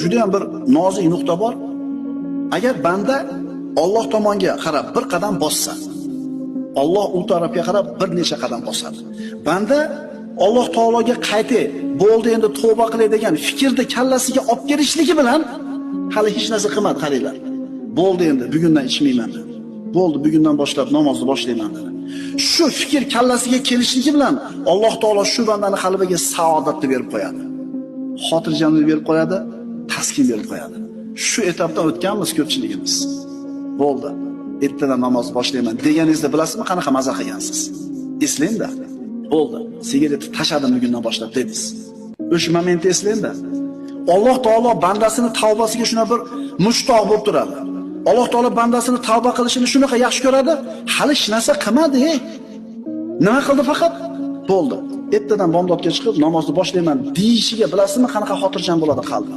Juda ham bir nozik nuqta bor. Agar banda Alloh tomonga qarab bir qadam bossa, Alloh u tarafga qarab bir necha qadam bosadi. Banda Alloh taologa qaytay, bo'ldi endi tavba qilay degan fikrni kallasiga olib kelishligi bilan hali hech narsa qilmadi, qaranglar. Bo'ldi endi bugundan ichmayman dedi. Bo'ldi, bugundan boshlab namozni boshlayman dedi. Shu fikr kallasiga kelishligi bilan Alloh taolo shu bandani qalbiga saodatni berib qo'yadi. Xotirjamlik berib qo'yadi, taskin berib qo'yadi. Shu etapdan o'tganmiz ko'pchiligimiz. Bo'ldi. Ertadan namoz boshlayman deganingizda bilasizmi qanaqa maza qilgansiz? Eslang-da. Bo'ldi. Sigaretni tashladim bugundan boshlab dedingiz. O'sha momentni eslang-da. Alloh taolo bandasini tavbasiga shuna bir mushtoq bo'lib turadi. Alloh taolo bandasini tavba qilishini shunaqa yaxshi ko'radi. Hali hech narsa qilmadi. Nima qildi faqat? Bo'ldi. Ertadan bomdodga chiqib namozni boshlayman deyishiga bilasizmi qanaqa xotirjam bo'ladi qalbi?